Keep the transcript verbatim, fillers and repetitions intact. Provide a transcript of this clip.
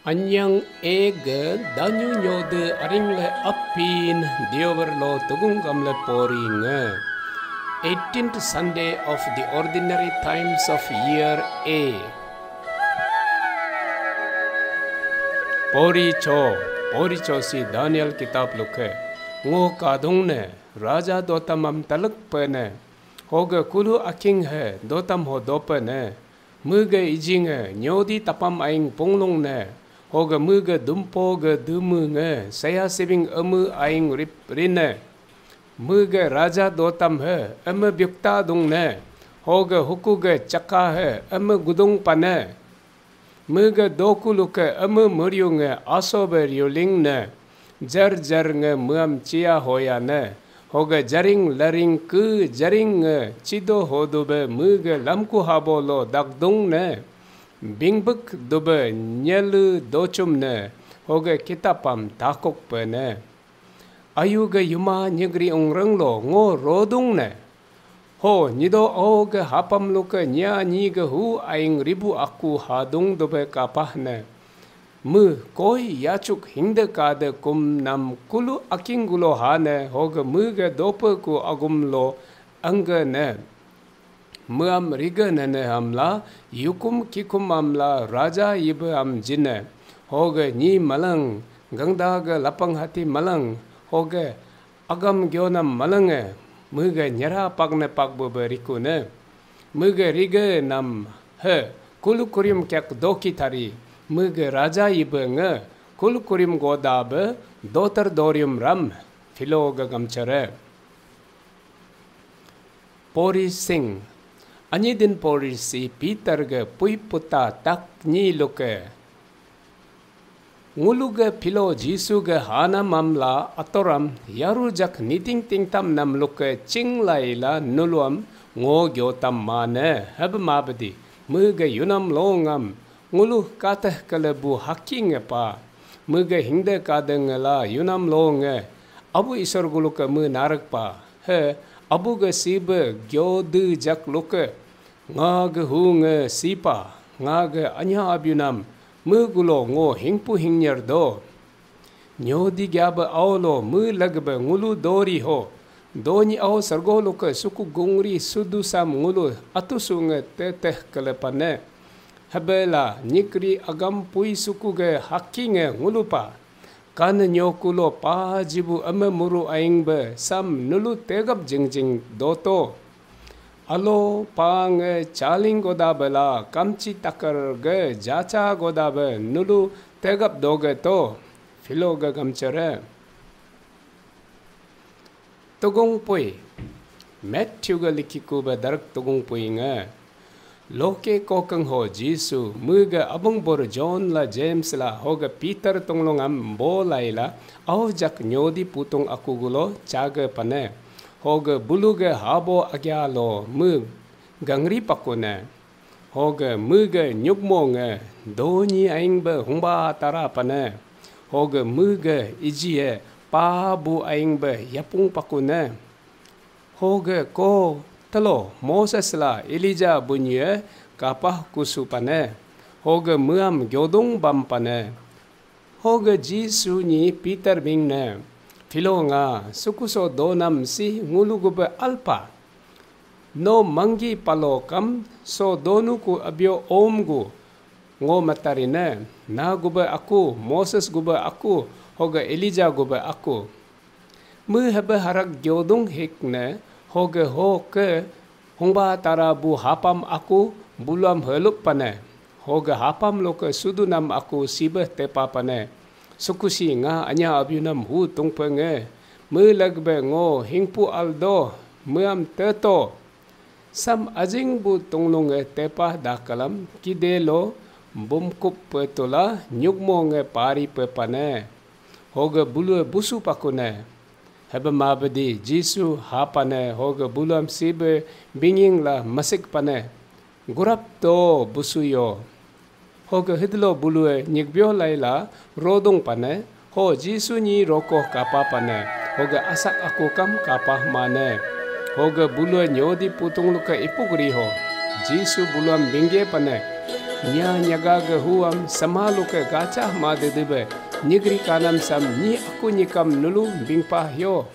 Anyang ege danyu nyode aring le apin diover lo tugung gamle pori nge. Eighteenth Sunday of the ordinary times of year A. Pori cho, pori cho si Daniel kitab luke. Ngo kadung ne, raja dotamam talek pe ne. Hoge kulu aking he dotam ho dope ne. Mege ijinge nyodi tapam aing punglung ne, hoge mege dumpo ge deme nge saya sibing eme aing rip rine. Mege raja dotam he eme biukta dung ne, hoge huku ge caka he eme gudung pane. Mege doku luke eme meriu nge aso be riuling ne. Jar jar nge meam cia hoya ne, hoge jaring laring ke jaring nge cido ho dube mege lamku habo lo dakdung ne, bingbek dube nyelu docum ne, hoge kitapam takuk pe ne. Ayu ge yuma nyegri ungreng lo ngo rodung ne. Ho, nyido au ge hapam luke nya nyi ge hu aing ribu aku hadung dobe kapah ne. Me, koi yacuk hingde kade kum nam kulu aking gulo ha ne, hoge me ge dope ku agum lo angge ne. Meam rige nene amla, yukum kikum amla, raja yibe am jine. Hoge nyi malang, gangda ge lapang hati malang, hoge agam gionam malange, mege nyera pakne pakbebe rikune. Mege rige nam he, kulu kurim kek doki tari, mege raja ibe nge, kulu kurim goda be, dotar dorium ram, Philo ge gamchere. Pori sing, anyi din pori si Peter ge pui puta tak nyi luke. Ngulu ge Philo Jisu ge hana mamla atoram yaru jak niting tingtam nam luke cing laila nuluam ngo gyotam mane heb mabdi me ge yunam longam ngulu kateh kelebu haki nge pa me ge hingde kade ngela yunam longe abu isor guluke me narek pa he abu ge sibe gyode jak luke. Nga ge hu nge sipa, nga ge anya abiunam, me gulo ngo hingpu hingnyer do. Nyo di gyabe aolo me lagbe ngulu dori ho. Donyi ao sargo luke suku gungri sudu sam ngulu atusu nge teteh kelepane. Hebela nyikri agam pui suku ge haki nge ngulu pa. Kan nyokulo pa jibu eme muru aing be sam nulu tegap jingjing doto. Alo pa nge chaling goda bela kamci takar ge jaca goda be nulu tegap doge to. Philo ge gamchere. Tugung pui. Matthew ga likiku ba darak tugung pui nga. Loke kokeng ho Jisu, mega abang bor John la James la hoga Peter tunglung am bo lai la, au jak nyodi putung aku gulo caga pane. Hoga bulu ga habo agya lo me gangri pakune. Hoge mege nyukmo nge donyi aing be hungba tara pane. Hoge mege ijie pa bu aing be yapung pakune. Hoge ko telo Moses la Elijah bunye kapah kusu pane. Hoge meam gyodung bam pane. Hoge Jisu nyi Peter bing ne, Philo nga, suku so donam si ngulu gube alpa. No manggi palo kam so donu ku abio om gu, ngo matari ne, na gube aku, Moses gube aku, hoge Elijah gube aku. Me hebe harak gyodung hik ne, hoge ho ke hungba tara bu hapam aku buluam helup pane. Hoge hapam loke sudunam aku sibeh tepa pane. Sukusi nga anya abiunam hu tungpenge. Me lagbe ngo hingpu aldo meam teto. Sam ajing bu tunglunge tepah dakalam kidelo bumkup petula nyukmo nge pari pepane. Hoge bulue busu pakune. Hebe mabedi Jisu hapane hoge buluam sibe binging la masik pane. Gurap to busu yo. Hoge hidlo bulue nyikbio laila rodung pane. Ho Jisu nyi roko kapa pane. Hoge asak aku kam kapa mane. Hoge bulue nyodi putung luke ipuk riho. Jisu buluam bingge pane. Nya nyaga gv huam svma loqkv gvcama dvdwb, nyiqry kanam sam nyi akv nyikam nulv bengpa yo.